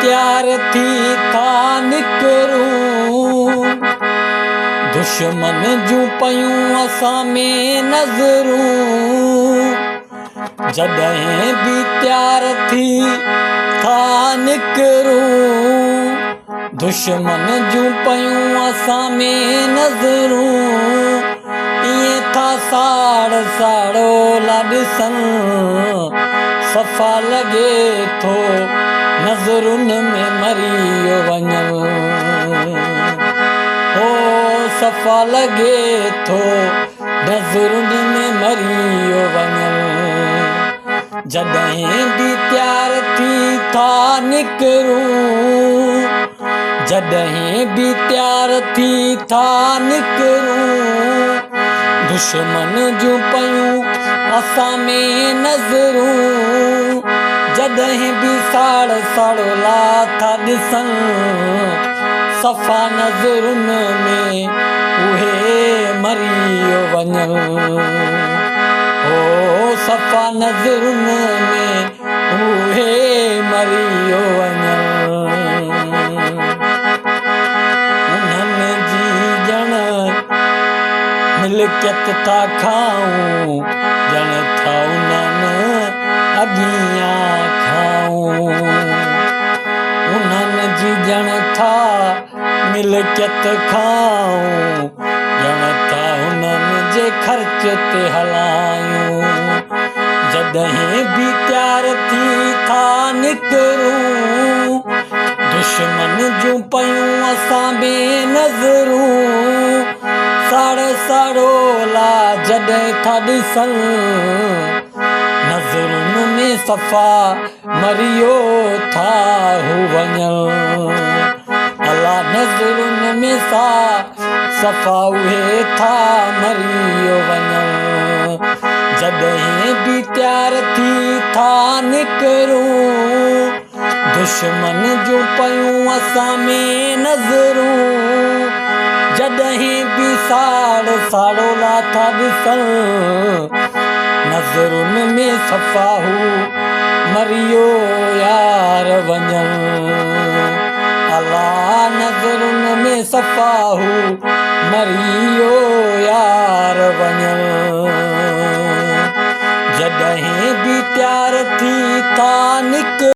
تيار ٿي ٿا نڪرون، دشمن جون پيون اسان ۾ نظرون. جڏهن به تيار ٿي ٿا نڪرون، دشمن جون پيون اسان ۾ نظرون. ائين ٿا ساڙ ساڙولا ڏسن، صفا لڳي ٿو نظرن ۾ مريو وڃن. هو صفا لڳي ٿو نظرن ۾ مريو وڃن. جڏهن به تيار ٿي ٿا نڪرون، جڏهن به تيار ٿي ٿا نڪرون، دشمن جون پيون اسان ۾ نظرون. جڏهن به ساڙ ساڙولا ٿا ڏسن، صفا نظرن ۾ اهي مريو وڃن. هو صفا نظرن ۾ اهي مريو وڃن. انهن جي ڄڻ ملڪيت ٿا کائون، ڄڻ ٿا انهن اڳيان کائون. انهن جي ڄڻ ٿا ملڪيت کائون، ڄڻ ٿا انهن جي خرچ تي هلايون. جڏهن به تيار ٿي ٿا نڪرون، دشمن جون پيون اسان ۾ نظرون. ساڙ ساڙولا جڏهن ٿا ڏسن، نظرن ۾ صفا مريو ٿا هو وڃن. الا نظرن ۾ سا صفا اهي ٿا مريو وڃن. جڏهن به تيار ٿي ٿا نڪرون، دشمن جون پيون اسان ۾ نظرون. جڏهن به ساڙ ساڙولا ٿا ڏسن، نظرن ۾ صفا هو مريو يار وڃن. الا نظرن ۾ صفا هو مريو يار وڃن. جڏهن به تيار ٿي ٿا نڪ